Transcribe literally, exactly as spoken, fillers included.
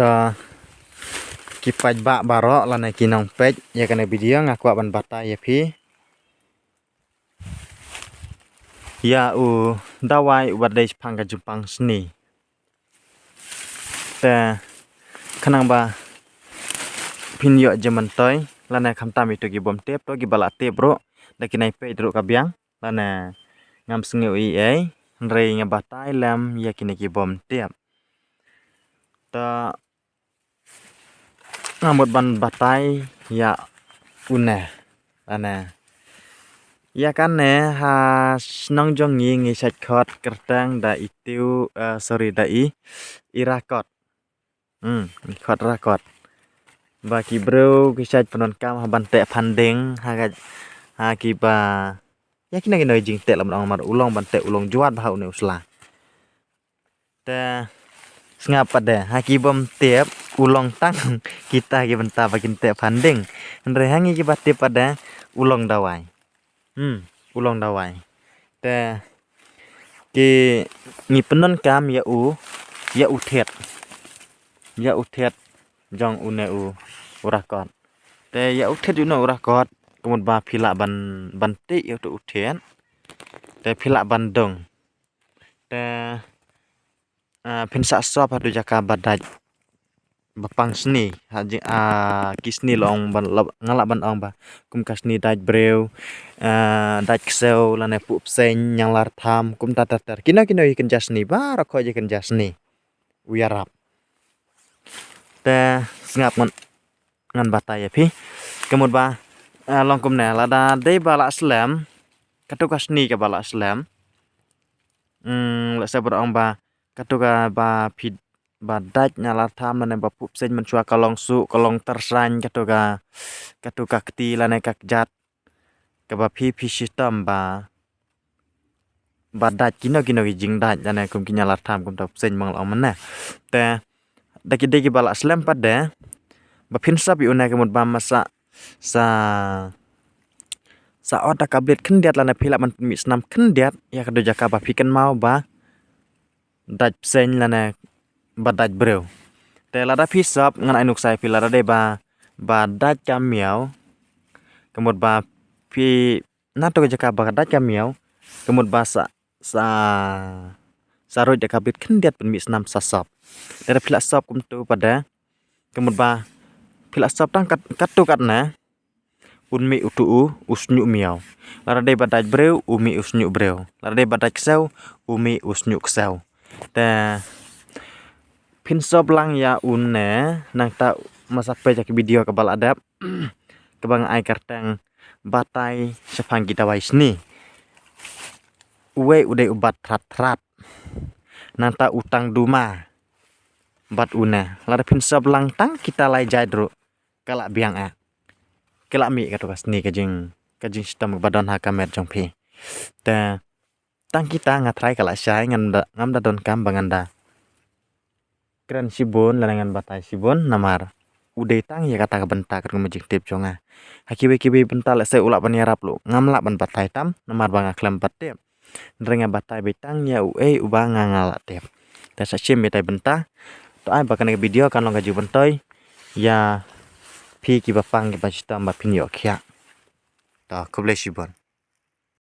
Ta ki paidbah baroh lane ki nongpeit ïa kane video, nga kwah ban batai ïa phi ïa u dawai uba dei shaphang ka jingpang sni. Te khnang ba phin ïoh jingmyntoi lane khamtam ïa kito ki bym tip, to kiba la tip ruh da ki nai peit ruh ka biang, lane ngam sngew ei ei, hynrei nga batai lem ïa kine ki bym tip. Ta nga mut ban batai ïa une, lane ïa kane ha shnong jong ngi ngi shait khot kyrteng da i Tiew, eh, sorry, da i, i Rakot. Hmm, i khot Rakot. Ba ki briew ki shait pyndonkam ha ban teh phanding ha ka, ha kiba ïa kino kino ki jingteh, la ban ong mar u long ban teh u long jwat bha ha une u sla. Te sngap pat de, ha ki bym tip u long tang kita ki bynta ba kin teh phanding. Hynrei ha ngi kiba tip pat de u long dawai. Hmm, u long dawai. Te ki, ngi pyndonkam ïa u, ïa u thied. Ïa u thied jong une u, u Rakot. Te ïa u thied une u Rakot, ka mut ba phi lah ban, ban tih ïa uto u thied. Te phi lah ban dung. Te, ah, phin sa sop haduh jaka ba dait ba pang sni, ha jing, ah, ki sni long ban, la, nga lah ban ong ba kum ka sni dait briew, ah, dait ksew lane puh bseiñ, ñianglar tham, kumta ter ter. Kino kino ki kynja sni, baroh khoit ki kynja sni u ïarap. Te sngap ngan, ngan batai ïa phi. Ka mut ba, ah, long kumne, lada dei ba la slem, kato ka sni kaba la slem. Hmm, lehse ba ong ba kato kaba phi ba dait ñianglar tham lane ba puh bseiñ mynshuwa ka long suh, ka long tyrshaiñ, kato ka, kato ka kti lane ka kjat kaba phi, phi shitom ba, ba dait kino kino ki jingdait lane kum ki ñianglar tham kumta bseiñ ba nga la ong mynne. Te da ki dei kiba la slem pat de, ba phin sop ïa une, ka mut ba ma sa, sa, sa ot da ka blade khyndiat lane phi lah ban pynmih snam khyndiat ïa kato jaka ba phi kynmaw ba dait bseiñ lane ba dait briew. Te lada phi sop, ngan ai nuksa ïa phi, lada dei ba, ba dait ka miaw, ka mut ba phi, na kato ka jaka ba dait ka miaw, ka mut ba sa, sa, sa ruid da ka blade khyndiat pynmih snam sa sop. Te lada phi la sop kumto pat de, ka mut ba phi la sop tang kat, katto katne, un mih uto u, u shñiuh miaw. Lada dei ba dait briew, u mih u shñiuh briew. Lada dei ba dait ksew, u mih u shñiuh ksew. Te phin sop lang ïa une, nangta ma sa peit ïa ka video kaba la dep, kaba nga ai kyrteng batai shaphang ki dawai sni. Uwei u dei u bat thrat thrat. Nangta u tang duma. Bad une, lada phin sop lang tang kita lai jait ruh, ka la biang eh. Ka la mih kato ka sni, ka jing, ka jingshitom kaba don ha ka met jong phi. Te tang kita nga trai ka la shai, ngam da, ngam da donkam ba ngan da kren shibun lane ngan batai shibun, namar u dei tang ïa kata ka bynta, katkum ka jingtip jong nga. Ha kiwei kiwei bynta lehse u lah ban ïarap ruh, ngam lah ban batai tam namar ba nga khlem pat tip. Hynrei nga batai beit tang ïa uei uba nga, nga la tip. Te sa shim ïa kata ka bynta. To ai ba kane ka video kan long ka jingmyntoi ïa phi kiba pang, kiba shitom ba phin ïoh khiah. To khublei shibun.